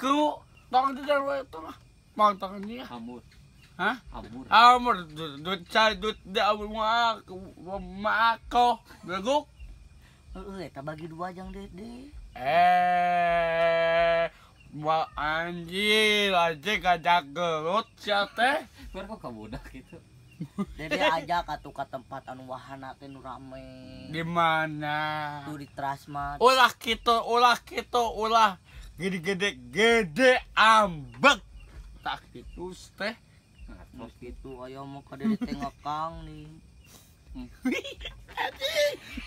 Gitu. Tong jajan wae tong. Mang tong anjing. Amur. Hah? Amur. Amur duit cai duit dia maako beguk. Heeh, eta bagi dua jang Dede. Wah anjir aja gajah gelut sia teh. Biar kok kabudak gitu. Dede ajak atuh ka tempat anu wahana teh nu rame. Di mana? Tuh di Trasmat. Ulah kitu, ulah kitu, ulah gede-gede gede ambek. Tak kitu teh. Terus gitu aya mah ka Dede teh ngekang nih.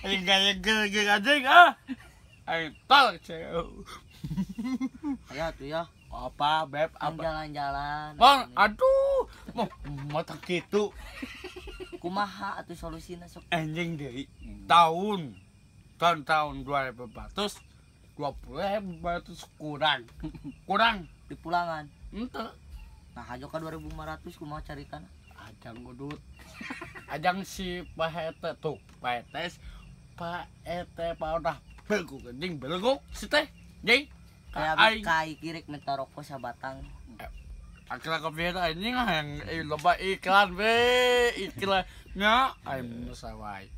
Anjing gaya gede anjing ah. Aing tol cewek. Ayo tuh ya. Apa beb apa? Jalan-jalan. Bang, aduh. Mau tak gitu. Kumaha atuh solusina sok? Anjing deui. Tahun 2020 kurang. Kurang di pulangan. Henteu. Nah, hajo ka 2500 kumaha caritana? Ajang udut. Ajang si Pak Ete tuh, Pak Ete, Pak Ete Pak udah belguk anjing belguk si teh. Jing. Kayak kai kirik minta rokok sabatang. Akhirnya kopi itu anjing lah yang loba iklan be iklannya aing sawai.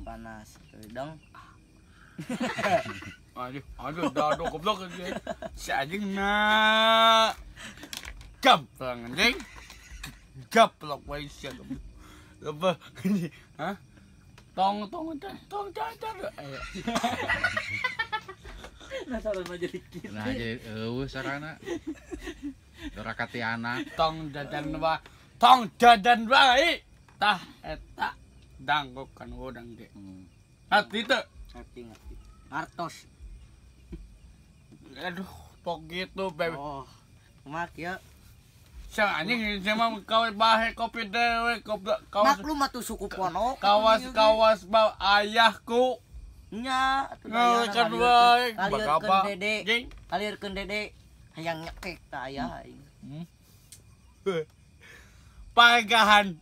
Panas dong. Aduh, aduh, aduh goblok anjing. Si anjing na. Gampang anjing. Gaplok wae sia goblok. Loba anjing. Hah? Tong tong tong tong. Nah, sarana jadi kitu. Nah, jadi eueuh sarana. Dorakati anak. Tong jajan wae. Tong jajan wae. Tah eta danggokan udang ge. Hati teu? Ngerti ngerti. Artos. Aduh, pok gitu beb. Oh. Kumaha kieu? Sang anjing sama kawas bahe kopi dewe goblok kawas. Maklum atuh suku ponok. Kawas-kawas bau ayahku. Nya atuh kan wae. Kalieurkeun Dede. Kalieurkeun Dede hayang nyekek ta ayah aing. Pagahan.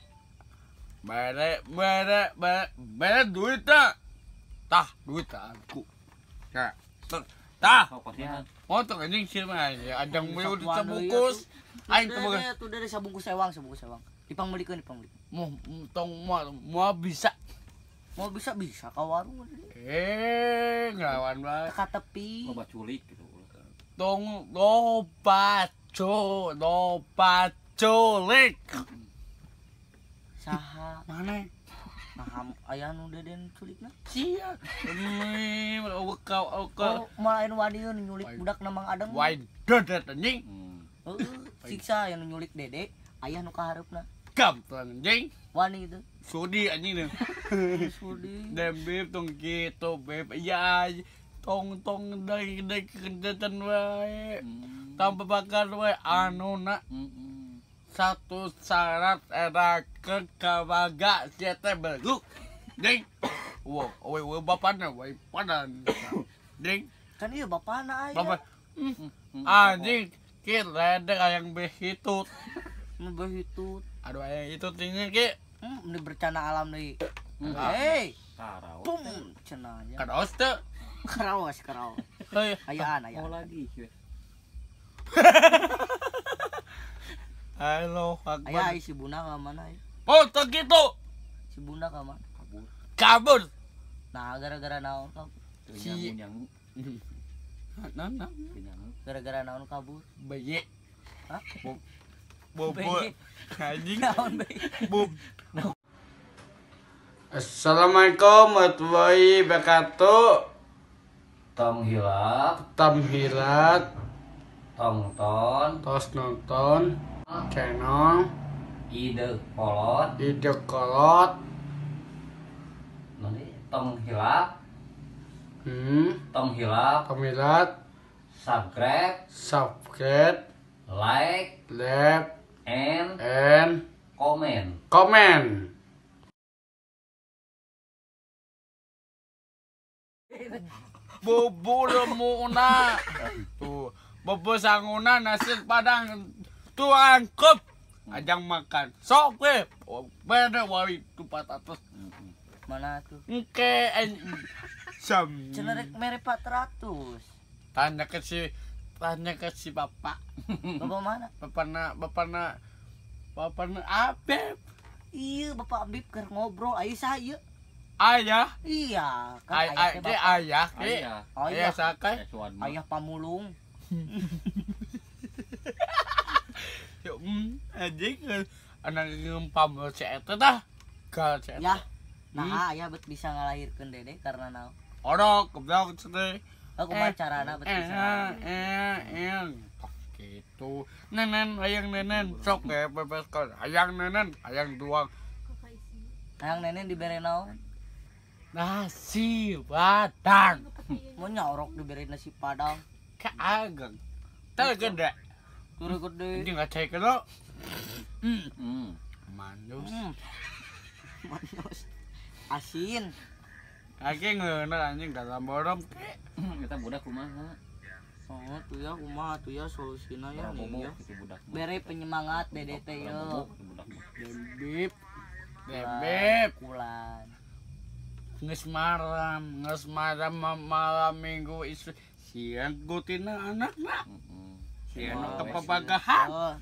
Mere mere mere duit ta. Tah duit aku. Ya. Tah. Oh tuh anjing sih mah ajang beli sabungkus. Aing teu boga. Tuh dari sabungkus sewang, sabungkus sewang. Dipangmeulikeun, dipangmeulikeun. Moh tong moal bisa. Mau bisa bisa ka warung. Ngelawan wae. Ka tepi. Loba culik gitu. Tong loba loba culik. Saha? Mana? Nah, aya nu deden culikna? Sia. Oh, malah anu wani nyulik budak na Mang Adeng. Wae dedet anjing. Heeh, siksa yang nyulik Dede, ayah nu kahareupna. Gampang anjing. Wani itu. Sudi anjing deh. Sudi. Dem beb tong gitu beb. Ya tong tong dai dai kedetan wae. Tanpa bakar wae anu na. Satu syarat era ke kawaga sia teh beluk. Ding. Wow, we we bapana we padan. Ding. Kan ieu bapana aya. Bapak. Anjing ki ledek ayang behitut. Behitut. Aduh ayang itu tinggi ki. Ini bencana alam deui. Hei. Karaos. Pum cenah nya. Karaos teu. Karaos, karaos. Ayaan, ayaan. Mau lagi. Halo, Akbar. Ayah, si Bunda ke mana ya? Oh, tak gitu. Si Bunda ke mana? Kabur. Kabur. Nah, gara-gara naon kabur? Si nyangu. Nah, gara-gara naon kabur? Baye. Hah? Bobo. Anjing. Naon baye? Bub. Assalamualaikum warahmatullahi wabarakatuh. Tong hilap, Tam hilat, tongton, tos nonton. Channel ide kolot, ide kolot, nanti tong hilap, tong hilap, tong hilap, subscribe, subscribe, like, like, and comment, comment. Bubur remuna, tuh, bubur sanguna nasi padang. Tuan kup ajang makan sok we beda wae tu 400 mana tuh engke sam cenah rek mere 400 Tanya ke si bapak. Bapak mana? Bapak Abib. Iya, Bapak Abib keur ngobrol. Ayo saha ieu? Ayah. Iya, kan ayah ayah. Ayah sakai. Ayah pamulung. Ya anjing anak ngempam si eta tah. Ka si eta. Ya. Nah, ayah bet bisa ngalahirkeun Dede karena naon? Orok goblok teh. Aku mah carana bet bisa. Gitu. Nenen hayang nenen sok bebas kan. Hayang nenen, hayang duang. Hayang nenen dibere naon? Nasi padang. Mau nyorok dibere nasi padang. Ka ageng. Teu gede. Teu gede. Anjing ngacai kena. Manus. Manus. Asin. Aki ngeunah anjing dalam borong ke. Kita budak kumaha? Oh, tuh ya kumaha tuh ya solusina ya nih ya. Bere penyemangat Dede teh yo. Debib. Debib kulan. Geus malam malam minggu isu siang gutina anakna. Sieun ka papagahan.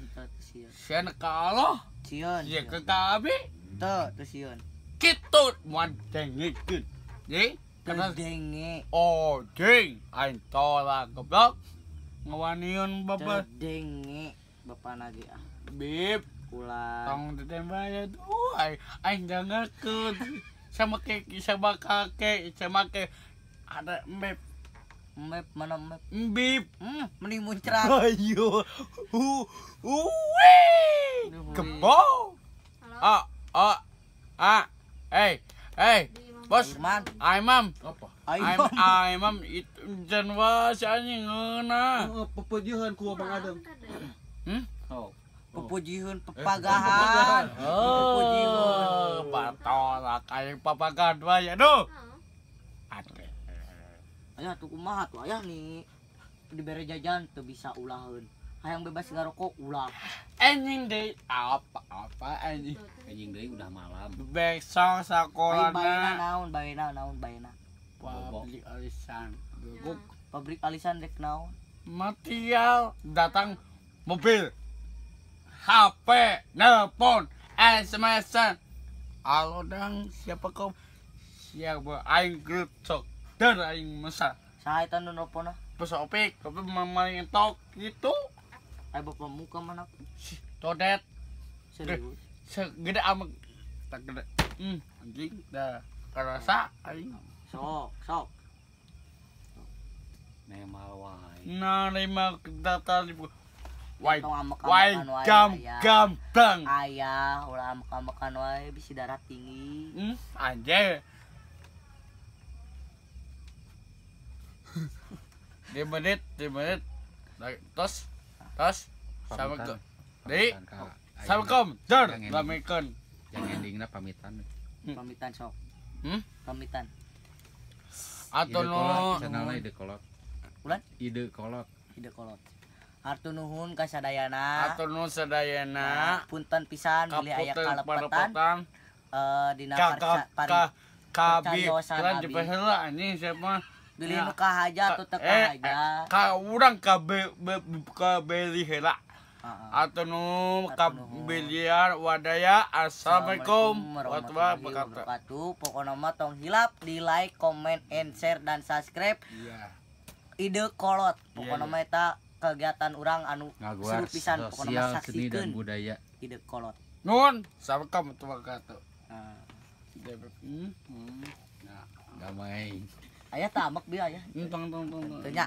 Sieun ka Allah. Sieun. Sieun ka abi. Teu, teu sieun. Kitu moal dengekeun. Ye, karena denge. Oh, ding, aing tolak goblok. Ngawaniun bapak. Denge bapak nage ah. Bib, kulan. Tong ditembak ya tuh, aing dengekeun. Sama kek, sama kakek, sama kek ada mep. Mep mana mep? Bib. Mending muncrat. Ayo. Wih. Kebo. A a a. Hey, hey. Bos, Aimam. Apa? Aimam itu jangan si anjing ngeunah. Pepujian ku Abang Adeng. Oh. Pepujian pepagahan. Pepujian. Patolak aing papagahan wae aduh. Ate. Ayah tuh kumaha tuh ayah nih dibere jajan tuh bisa ulaheun. Hayang bebas ngarokok ulah. Anjing deui apa-apa anjing. Anjing deui udah malam. Besok sakolana. Baena naon, baena naon, baena. Pabrik alisan. Pabrik alisan rek naon? Material datang mobil. HP, nelpon, SMS-an. Halo dang, siapa kau? Siapa aing grup sok. Dan aing mesa. Saha eta nu nelponna? Bos Opik, tapi mamaing entok gitu. Ai bapak muka mana? Si todet. Serius. Segede amek tak gede. Anjing dah kerasa aing. Sok, sok. Nemal wae. Narima data ribu. Wai, wai gam gamblang. Ayah, ulah amek-amekan wae bisi darah tinggi. Anjing. 5 menit, 5 menit. Tos, tos. Assalamualaikum. Di. Assalamualaikum. Dar, lamikeun. Yang endingna pamitan. Pamitan sok. Pamitan. Atur nuhun. Channelna ide kolot. Ulan? Ide kolot. Ide kolot. Atur nuhun ka sadayana. Atur nuhun sadayana. Punten pisan bilih aya kalepetan. Dina kabi. Lan dipeheula anjing siapa? Bilih nu kahaja atau teu kahaja. Ka urang ka beli heula. Atau nu ka biliar wadaya. Assalamualaikum warahmatullahi wabarakatuh. Pokona mah tong hilap di like, comment, and share dan subscribe. Iya. Ide kolot. Pokona mah eta kegiatan urang anu seru pisan pokona mah saksikeun budaya. Ide kolot. Nuhun. Assalamualaikum warahmatullahi wabarakatuh. Damai. Ayah tamak bieu ayah. Tong tong tong. Teu nya.